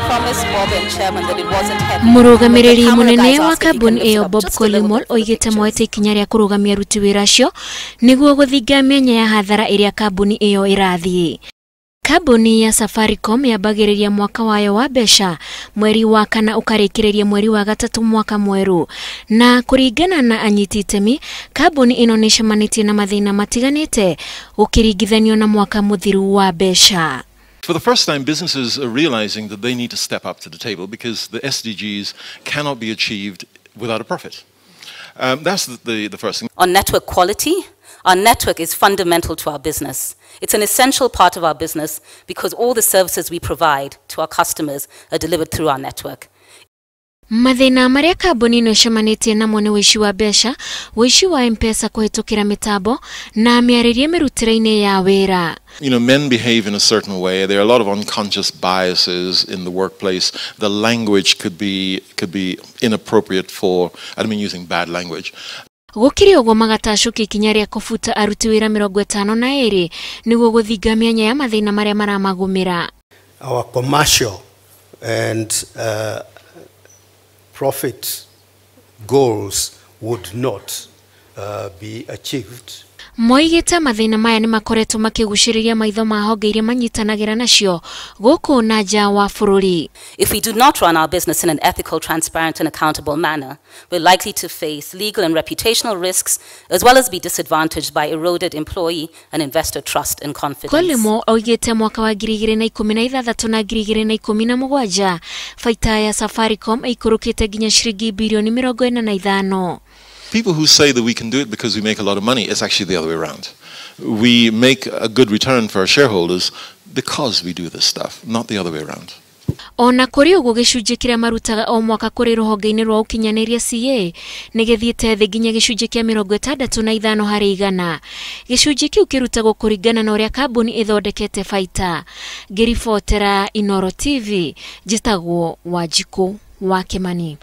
Promise Bob and Chairman that it wasn't heavy. Mũrũgamĩrĩri mũnene wa kambuni ĩyo Bob Collymore oigĩte moete ikinya rĩa kũrũgamia aruti wĩra acio nĩguo gũthinga mĩanya ya hathara ĩrĩa kambuni ĩyo ĩrathiĩ. Kambuni ya Safaricom yambagĩrĩria mwaka wayo wa mbeca mweri wa kana ũkarĩkĩrĩria mweri wa gatatũ mwaka mwerũ, na kũringana na anyiti itemi kambuni ĩno nĩ ĩcemanĩtie na mathĩna matiganĩte gũkĩringithanio na mwaka mũthiru wa mbeca. For the first time, businesses are realizing that they need to step up to the table because the SDGs cannot be achieved without a profit. That's the first thing. On network quality, our network is fundamental to our business. It's an essential part of our business because all the services we provide to our customers are delivered through our network. Mathĩna marĩa kambuni ĩno ĩcemanĩtie namo nĩ ũici wa mbeca, ũici wa M-Pesa kũhĩtũkĩra mĩtambo na mĩarĩrie mĩrutĩre-inĩ ya wĩra. Men behave in a certain way. There are a lot of unconscious biases in the workplace. The language could be inappropriate for, I don't mean using bad language. Gũkĩrĩ ũguo magatacũkia ikinya rĩa kũbuta aruti wĩra 52 nĩguo gũthinga mĩanya ya mathĩna marĩa maramagũmĩra. Our commercial and profit goals would not be achieved. Moigĩte mathĩna maya nĩ makoretwo makĩgucĩrĩria maitho ma honge iria manyitanagĩra nacio gũkũ na nja wa bũrũri. If we do not run our business in an ethical, transparent and accountable manner, we're likely to face legal and reputational risks, as well as be disadvantaged by eroded employee and investor trust and confidence. Collymore oigĩte mwaka wa 2016 na 2017 baita ya Safaricom ĩikũrũkĩte nginya ciringi birioni 45. People who say that we can do it because we make a lot of money, it's actually the other way around. We make a good return for our shareholders because we do this stuff, not the other way around. Ona kũrĩ ũguo gĩcunjĩ kĩrĩa marutaga o mwaka kũrĩ rũhonge-inĩ rwa ũkinyanĩria CA nĩ gĩthiĩte thĩ nginya gĩcunjĩ kĩa 65 harĩ igana. Gĩcunjĩ kĩu kĩrutagwo kũringana na ũrĩa kambuni ĩthondekete baita. Ngĩribotera Inooro TV, njĩtagwo Wanjikũ wa Kĩmani.